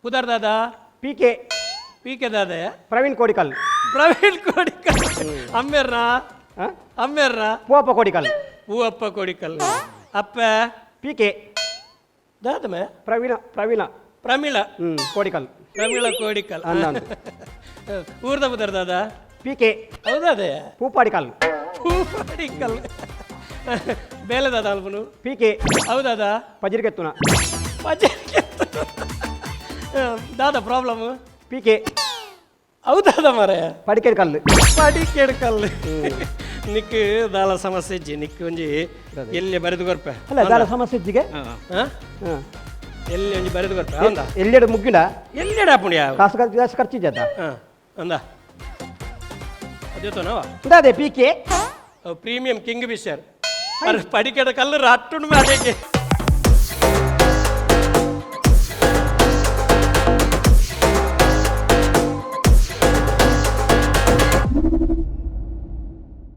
ಪುದರ್ ದಾದ? P K. P K ದಾದ? ಪ್ರವೀಣ್ ಕೋಡಿಕಲ್. ಪ್ರವೀಣ್ ಕೋಡಿಕಲ್. ಅಮ್ಮೆರ್ನ? ಆ? ಅಮ್ಮೆರ್ನ? ಪೂವಪ್ಪ ಕೋಡಿಕಲ್. ಹೂವಪ್ಪ ಕೋಡಿಕಲ್. ಅಪ್ಪ? P K. ದಾದ ಮೇ? ಪ್ರವೀಣ, ಪ್ರವೀಣ. ಪ್ರಮೀಳ. ಕೋಡಿಕಲ್. ಪ್ರಮೀಳ ಕೋಡಿಕಲ್. ಅಂದ. ಊರ್ದ ಪುದರ್ ದಾದ? P K. ಹೌದಾದೆ? ಪೂಪಾಡಿಕಲ್. ಪೂಪಾಡಿಕಲ್. ಬೇಲೆ ದಾದ ಅಲ್ಪನು? P K. ಹೌದಾದ? ಪಜಿರ್ಗೆತ್ತುನ. ದಾದ ಪ್ರಾಬ್ಲಮ್? P K. ಹೌದಾದ ಮಾರೆ? ಪಡಿಕೆಡ್ ಕಲ್ಲು. ಪಡಿಕೆಡ್ ಕಲ್ಲು. ನಿಕ್ ದಾಲ ಸಮಸ್ಯೆ ಇಜ್ಜಿ. ನಿಕ್ ಒಂಜಿ ಎಲ್ಲಿ ಬರೆದು ಕೊರ್ಪೆ. ಅಲ್ಲ, ದಾಲ ಸಮಸ್ಯೆ ಇಜ್ಜಿಗೆ. ಹಾ? ಹಾಂ. ಎಲ್ಲಿ ಒಂಜಿ ಬರೆದು ಕೊರ್ಪೆ, ಹೌದಾ? ಎಲ್ಲೆಡು ಮುಗ್ಗಿಡ. ಎಲ್ಲೆಡೆ ಆಪುಂಡು ಯಾವ? ಕಾಸು ಖರ್ಚು, ಜಾಸ್ತಿ ಖರ್ಚು ಇಜ್ಜದ. ಹಾ, ಅಂದ ಅದೇತೋನವ. ಅದೇ P K. Premium Kingfisher ಪಡಿಕೆಡ ಕಲ್ಲು ರಟ್ಟುಂಡು ಅದಕ್ಕೆ.